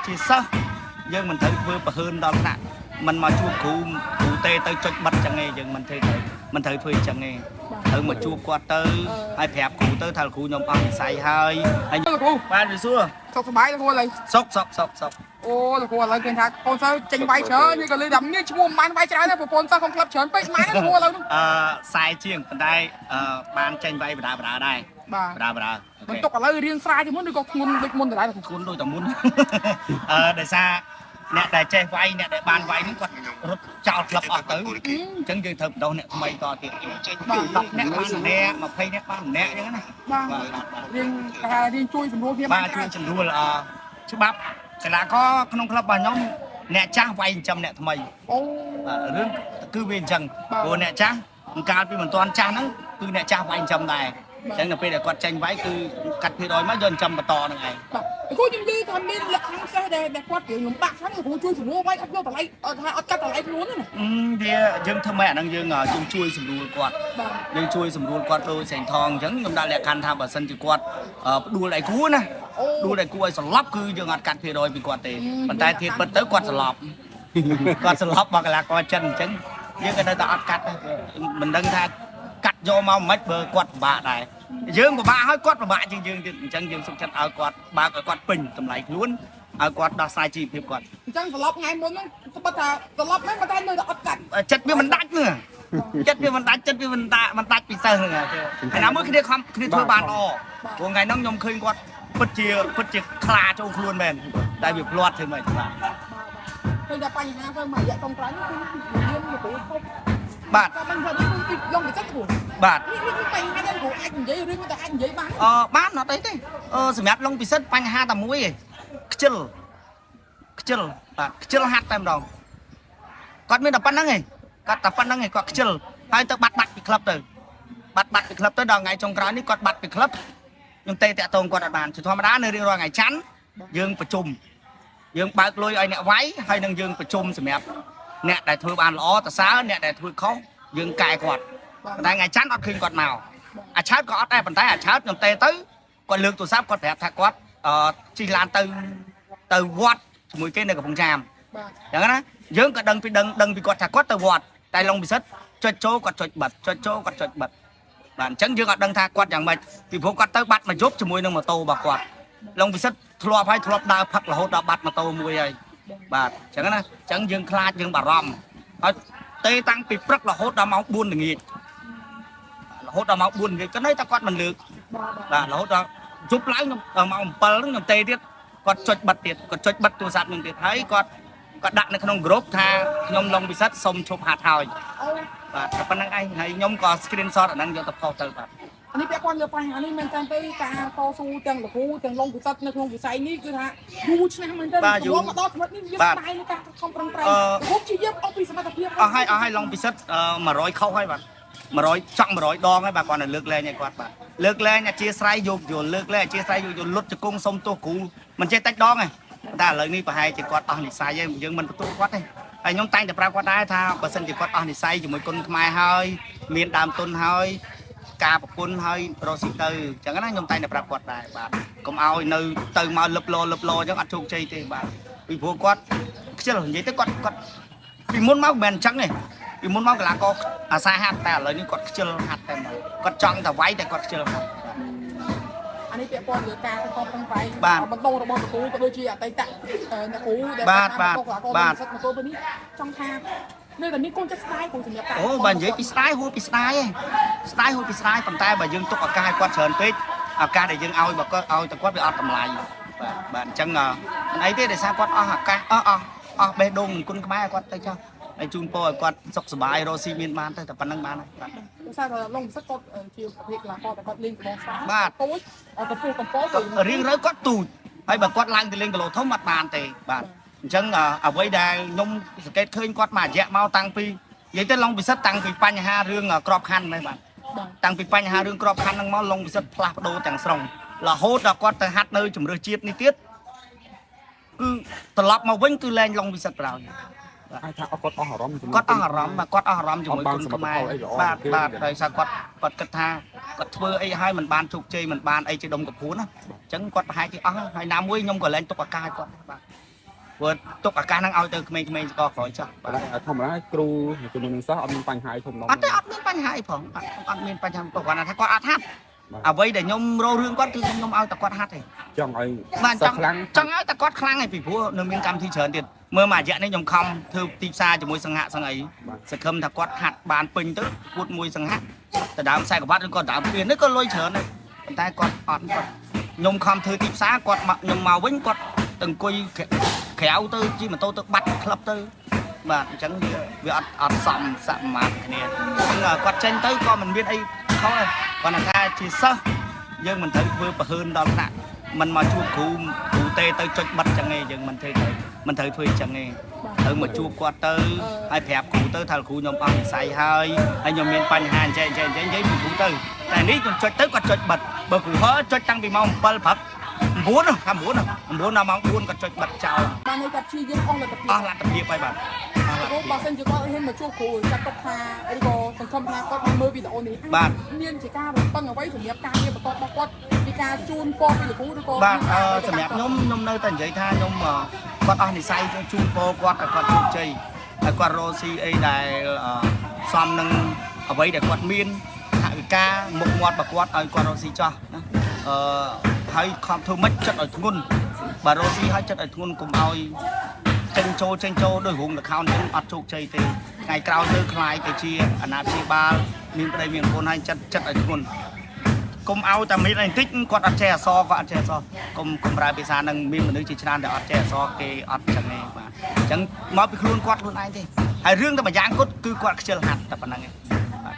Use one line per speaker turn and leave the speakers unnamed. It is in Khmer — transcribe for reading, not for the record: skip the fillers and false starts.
ជាសិស្សយើងមិនត្រូវធ្វើប្រហើនដល់ថ្នាក់មិនមកជួបគ្រូគ្រូទេទៅចុចបិទចឹងឯងយើងមិនធ្វើត្រូវមិនត្រូវធ្វើចឹងឯងត្រូវមកជួបគាត់ទៅហើយប្រាប់គ្រូទៅថាគ្រូខ្ញុំអស់និស្ស័យហើយហើយ
លោកគ្រូ
បានវិសួរ
សុខសប្បាយលោកគ្រូឥឡូវ
សុកសុកសុកសុក
អូលោកគ្រូឥឡូវឃើញថាកូនសិស្សចេញវាយច្រើននេះក៏លឺថានេះឈ្មោះមិនបានវាយច្រើនទេប្រពន្ធសិស្សក្នុងក្លឹបច្រើនពេកម៉ែលោកគ្រូឥឡូវនោះ
អឺខ្សែជាងប៉ុន្តែអឺបានចេញវាយបដាបដាដែរ
បាទ
បដាបដា
បន្ទុកឥឡូវរៀងស្រាយជាងមុនឬក៏ធ្ងន់ដូចមុនដដែលលោកគ្រូ
គុណដូចតែមុន អឺដោយសារអ្នកដែលចេះវាយអ្នកដែលបានវាយហ្នឹងគាត់រត់ចោលក្លឹបអស់ទៅអញ្ចឹងយើងត្រូវបណ្ដោះអ្នកថ្មីតទៀត10អ្នកបានម្នាក់20អ្នកបានម្នាក់អញ្ចឹងណា
បាទ
បាទបាទ
រៀងថារៀងជួយសម្រួលគ្នា
បាទជួយ
ច្រើន
សម្រួលអឺច្បាប់កីឡាករក្នុងក្លឹបរបស់ខ្ញុំអ្នកចាស់វាយចិញ្ចឹមអ្នកថ្មី
អូ
បាទរឿងគឺវាអញ្ចឹង
បាទ
ព្រោះអ្នកចាស់កាលពីមិនទាន់ចាស់ហ្នឹងគឺអ្នកចាស់វាយចិញ្ចឹមដែរអញ្ចឹងដល់ពេលដែលគាត់ចេញវាយគឺកាត់ភាគរយមកយកចិញ្ចឹមបន្តហ្នឹងឯង
បាទលោកគ្រូខ្ញុំនិយាយថាមានលក្ខខណ្ឌសិស្សដែលដែលគាត់រៀងលំបាកខ្លាំងលោកគ្រូជួយសម្រួលវាយអត់យកតម្លៃអត់ថាអត់កាត់តម្លៃខ្លួនទេណា
អឺវាយើងធ្វើម៉េចអាហ្នឹងយើងយើងជួយសម្រួលគាត់
បាទ
យើងជួយសម្រួលគាត់ដូចសេងថងអញ្ចឹងខ្ញុំដាក់លក្ខខណ្ឌថាបើសិនជាគាត់ផ្ដួលដៃគូណា
អូ
ផ្ដួលដៃគូឲ្យសន្លប់គឺយើងអត់កាត់ភាគរយពីគាត់ទេប៉ុន្តែធៀបពិតទៅគាត់សន្លប់ គាត់សន្លប់បើកីឡាករចិនអញ្ចឹងយើងក៏នៅតែអត់កាត់ដែរមិនដឹងថាកាត់យកមកមិនបើគាត់ពិបាកដែរយើងពិបាកហើយគាត់ពិបាកជាងយើងទៀតអញ្ចឹងយើងសុខចិត្តឲ្យគាត់បើកឲ្យគាត់ពេញតម្លៃខ្លួនឲ្យគាត់ដោះស្រាយជីវភាពគាត់
អញ្ចឹងត្រឡប់ថ្ងៃមុនហ្នឹងស្បិតថាត្រឡប់ហ្នឹងមិនតែនៅតែអត់កាត់
ចិត្តវាមិនដាច់ហ្នឹងចិត្តវាមិនដាច់ចិត្តវាមិនដាមិនដាច់ពីសិស្សហ្នឹងហើយណាមួយគ្នាខំគ្នាធ្វើបានល្អព្រោះថ្ងៃហ្នឹងខ្ញុំឃើញគាត់ពិតជាពិតជាខ្លាចូលខ្លួនមែនតែវាផ្្លាត់ធ្វើម៉េចបាទ
ឃើញថាបញ្ហាទៅមួយរយៈចុងក្រោយនេះគឺមានលោកគ្រូខុស
បាទ
តែបញ្ហានេះគឺលងទៅចិត្តគ្រូ
បាទ
នេះនេះបញ្ហាដែលគ្រូអាចនិយាយរឿងតែអាចនិយាយបាន
អឺបានអត់អីទេអឺសម្រាប់ឡុងពិសិដ្ឋបញ្ហាតែមួយឯងខ្ជិលខ្ជិលបាទខ្ជិលហាត់តែម្ដងគាត់មានតែប៉ុណ្្នឹងឯងគាត់តែប៉ុណ្្នឹងឯងគាត់ខ្ជិលហើយទៅបាត់បាត់ពីក្លឹបទៅបាត់បាត់ពីក្លឹបទៅដល់ថ្ងៃចុងក្រោយនេះគាត់បាត់ពីក្លឹបខ្ញុំទេតាក់ទងគាត់អត់បានជាធម្មតានៅរៀងរាល់ថ្ងៃច័ន្ទយើងប្រជុំយើងបើកលុយឲ្យអ្នកវាយហើយនឹងយើងប្រជុំសម្រាប់អ្នកដែលធ្វើបានល្អតសើអ្នកដែលធ្វើខុសយើងកែគាត់ប៉ុន្តែថ្ងៃច័ន្ទអត់ឃើញគាត់មក អាឆើតក៏អត់ដែរប៉ុន្តែអាឆើតខ្ញុំទេទៅគាត់លើកទូរស័ព្ទគាត់ប្រាប់ថាគាត់អឺជិះឡានទៅទៅវត្តជាមួយគេនៅកំពង់ចាម
បាទ
អញ្ចឹងណាយើងក៏ដឹងពីដឹងដឹងពីគាត់ថាគាត់ទៅវត្តតែឡុងពិសិដ្ឋចុចចូលគាត់ចុចបិទចុចចូលគាត់ចុចបិទបាទអញ្ចឹងយើងអត់ដឹងថាគាត់យ៉ាងម៉េចពីព្រោះគាត់ទៅបាត់មួយយប់ជាមួយនឹងម៉ូតូរបស់គាត់ឡុងពិសិដ្ឋធ្លាប់ហើយធ្លាប់ដើរផឹករហូតដល់បាត់ម៉ូតូមួយហើយបាទអញ្ចឹងណាអញ្ចឹងយើងខ្លាចយើងបារម្ភហើយទេតាំងពីព្រឹករហូតដល់ម៉ោង4ល្ងាចរហូតដល់ម៉ោង4ល្ងាចក៏នៅតែគាត់មិនលើក
បាទ
បាទរហូតដល់ជប់ឡើងខ្ញុំដល់ម៉ោង7ហ្នឹងខ្ញុំទេទៀតគាត់ចុចបិទទៀតគាត់ចុចបិទទូរស័ព្ទខ្ញុំទៀតហើយគាត់គាត់ដាក់នៅក្នុងក្រុមថាខ្ញុំឡុងពិសិដ្ឋសុំឈប់ហាត់ហើយ
អូ
បាទតែប៉ុណ្្នឹងឯងហើយខ្ញុំក៏ screenshot អាហ្នឹងយកទៅផុសទៅបាទ
នេះពាក់ព័ន្ធលើបញ្ហានេះមែនតើទៅការតស៊ូទាំងលោកគ្រូទាំងលងពិសិដ្ឋនៅក្នុងវិស័យនេះគឺថាយូរឆ្នាំមែនតើមកដល់ចំណុចនេះយើងស្ដាយในការខំប្រឹងប្រែងលោកគ្រូព្យាយាមអស់ពីសមត្ថភាព
អស់ហើយអស់ហើយឡុងពិសិដ្ឋ100ខុសហើយបាទ100ចង់100ដងហើយបាទគាត់នៅលើកលែងឲ្យគាត់បាទលើកលែងអធិស្ឋានយោគយល់លើកលែងអធិស្ឋានយោគយល់លុតជង្គង់សុំទោសគ្រូមិនចេះតិចដងទេតែឥឡូវនេះប្រហែលជាគាត់អស់និស្ស័យហើយយើងមិនបន្ទោសគាត់ទេហើយខ្ញុំតែងតែប្រាប់គាត់ដែរថាបើសិនជាគាត់អស់និស្ស័យជាមួយគុណខ្មែរហើយមានដើមទុនហើយការប្រពន្ធហើយរកស៊ីទៅអញ្ចឹងណាខ្ញុំតែងតែប្រាប់គាត់ដែរបាទកុំឲ្យនៅទៅមកលឹបលលឹបលអញ្ចឹងអត់ជោគជ័យទេបាទពីព្រោះគាត់ខ្ជិលនិយាយទៅគាត់គាត់ពីមុនមកមិនមែនអញ្ចឹងទេពីមុនមកកីឡាករអាសាហាត់តែឥឡូវនេះគាត់ខ្ជិលហាត់តែម្ដងគាត់ចង់តែវាយតែគាត់ខ្ជិលហាត់បាទ
អានេះពាក់ព័ន្ធលើការខំប្រឹងប្រែង
បាទ
បណ្ដុំរបស់លោកគ្រូក៏ដូចជាអតីតអ្នកគ្រូដែល
បាទបាទ
កីឡាករ
បាទ
ពិសិដ្ឋមកទល់ពេលនេះចង់ថានៅតែមានកូនចិត្តស្ដាយគ្រូសម្រាប់ការ
អូបើនិយាយពីស្ដាយហួសពីស្ដាយឯងស្ដាយហួសពីស្ដាយប៉ុន្តែបើយើងទុកឱកាសឲ្យគាត់ច្រើនពេកឱកាសដែលយើងឲ្យបើគាត់ឲ្យតែគាត់វាអត់តម្លៃបាទបាទអញ្ចឹងមិនអីទេដោយសារគាត់អស់ឱកាសអស់អស់អស់បេះដូងគុណខ្មែរឲ្យគាត់ទៅចុះហើយជូនពរឲ្យគាត់សុខសប្បាយរកស៊ីមានបានទៅតែប៉ុណ្្នឹងបានហើយបាទ
ដោយសារតែឡុងពិសិដ្ឋគាត់ជាប្រភេទកីឡាករតែគាត់លេងកន្លងស្រាល
បាទ
តូចកម្ពស់កម្ពស់
គាត់រៀងរើគាត់ទូចហើយបើគាត់ឡើងទៅលេងគីឡូធំអត់បានទេបាទអញ្ចឹងអ្វីដែលខ្ញុំសង្កេតឃើញគាត់មួយរយៈមកតាំងពីនិយាយទៅឡុងពិសិដ្ឋតាំងពីបញ្ហារឿងក្របខ័ណ្ឌហ្នឹងបាទ
បាទ
តាំងពីបញ្ហារឿងក្របខ័ណ្ឌហ្នឹងមកឡុងពិសិដ្ឋផ្លាស់ប្ដូរទាំងស្រុងរហូតដល់គាត់ទៅហាត់នៅជំរឿសជាតិនេះទៀតគឺត្រឡប់មកវិញគឺលែងឡុងពិសិដ្ឋប្រោយ
អាចថាអត់គាត់អស់អារម្មណ៍ជាមួយ
គាត់អស់អារម្មណ៍បាទគាត់អស់អារម្មណ៍ជាមួយ
អត់បាន
គុណខ្មែរ
សមិទ្ធផលអីល្អ
បាទ
ទេ
បាទដោយសារគាត់គាត់គិតថា គាត់ធ្វើអីហើយមិនបានជោគជ័យមិនបានអីជាដុំកពួនណាអញ្ចឹងគាត់ប្រហែលជាអស់ហើយណាមួយខ្ញុំក៏លែងទុកឱកាសឲ្យគាត់បាទព្រោះទុកឱកាសហ្នឹងឲ្យទៅក្មេងៗសកលក្រោយចុះបាទ
តែធម្មតាគ្រូជាមួយនឹងសិស្សអត់មានបញ្ហាអីធំដុំ
អត់ទេអត់មានបញ្ហាអីផងអត់អត់មានបញ្ហាគាត់គាត់ថាគាត់អត់ហាត់
បាទ
អ្វីដែលខ្ញុំរករឿងគាត់គឺខ្ញុំឲ្យតែគាត់ហាត់ទេ
ចង់ឲ្យ
បាទចង់
សិស្សខ្លាំង
ចង់ឲ្យតែគាត់ខ្លាំងឯងពីព្រោះនៅមានកម្មវិធីច្រើនទៀតមើលមួយរយៈនេះខ្ញុំខំធ្វើទីផ្សារជាមួយសង្ហៈសង្អីសង្ឃឹមថាគាត់ហាត់បានពេញទៅគួតមួយសង្ហៈទៅដើមខ្សែក្រវ៉ាត់ឬក៏ដើមពៀននេះក៏លុយច្រើនដែរប៉ុន្តែគាត់អត់គាត់ខ្ញុំខំធ្វើទីផ្សារគាត់មកខ្ញុំមកវិញគាត់ទៅអង្គុយក្រៅទៅជិះម៉ូតូទៅបាត់ក្លឹបទៅបាទអញ្ចឹងវាវាអត់អត់សមសមាធគ្នាអញ្ចឹងគាត់ចេញទៅក៏មិនមានអីខុសដែរគាត់ថាជាសិស្សយើងមិនត្រូវធ្វើប្រហើនដល់ថ្នាក់មិនមកជួបគ្រូគ្រូទេទៅចុចបិទចឹងឯងយើងមិនទេត្រូវមិនត្រូវធ្វើចឹងឯងត្រូវមកជួបគាត់ទៅហើយប្រាប់គ្រូទៅថាគ្រូខ្ញុំអស់និស្ស័យហើយហើយខ្ញុំមានបញ្ហាអញ្ចឹងអញ្ចឹងអញ្ចឹងនិយាយពីគ្រូទៅតែនេះខ្ញុំចុចទៅគាត់ចុចបិទបើគ្រូហឺចុចតាំងពីម៉ោង7ព្រឹក9ថា9 9ដល់ម៉ោង4គាត់ចុចបិទចោល
បានន័យថាព្យាយាមអស់លទ្ធភាព
អស់លទ្ធភាពហើយបាទអស់លទ្ធ
ព្រោះ
ភាព
បើសិនជាគាត់ហ៊ានមកជួបគ្រូចាត់ទុកថាឬក៏សង្ឃឹមថាគាត់បានមើលវីដេអូនេះ
បាទ
មានជាការរំពឹងអ្វីសម្រាប់ការងារបន្តរបស់គាត់ពីការជូនពរពីលោកគ្រូឬក៏
បាទអឺសម្រាប់ខ្ញុំខ្ញុំនៅតែនិយាយថាខ្ញុំអឺគាត់អស់និស្ស័យជូនពរគាត់ឲ្យគាត់ជោគជ័យឲ្យគាត់រកស៊ីអីដែលអឺសមនឹងអ្វីដែលគាត់មានថវិកាមុខមាត់របស់គាត់ឲ្យគាត់រកស៊ីចោះណាអឺហើយខំធ្វើម៉េចចិត្តឲ្យធ្ងន់បើរកស៊ីឲ្យចិត្តឲ្យធ្ងន់កុំឲ្យចេញចូលចេញចូលដោយរោងល្ខោនចឹងអត់ជោគជ័យទេថ្ងៃក្រោយទៅខ្លាយទៅជាអាណាព្យាបាលមានប្តីមានប្រពន្ធហើយចិត្តចិត្តឲ្យធ្ងន់ កុំឲ្យតែមានអីបន្តិចគាត់អត់ចេះអក្សរគាត់អត់ចេះអក្សរកុំកុំប្រើភាសានឹងមានមនុស្សជាច្រើនដែលអត់ចេះអក្សរគេអត់ចឹងទេបាទអញ្ចឹងមកពីខ្លួនគាត់ខ្លួនឯងទេហើយរឿងតែម្យ៉ាងគាត់គឺគាត់ខ្ជិលហាត់តែប៉ុណ្្នឹងឯងបាទ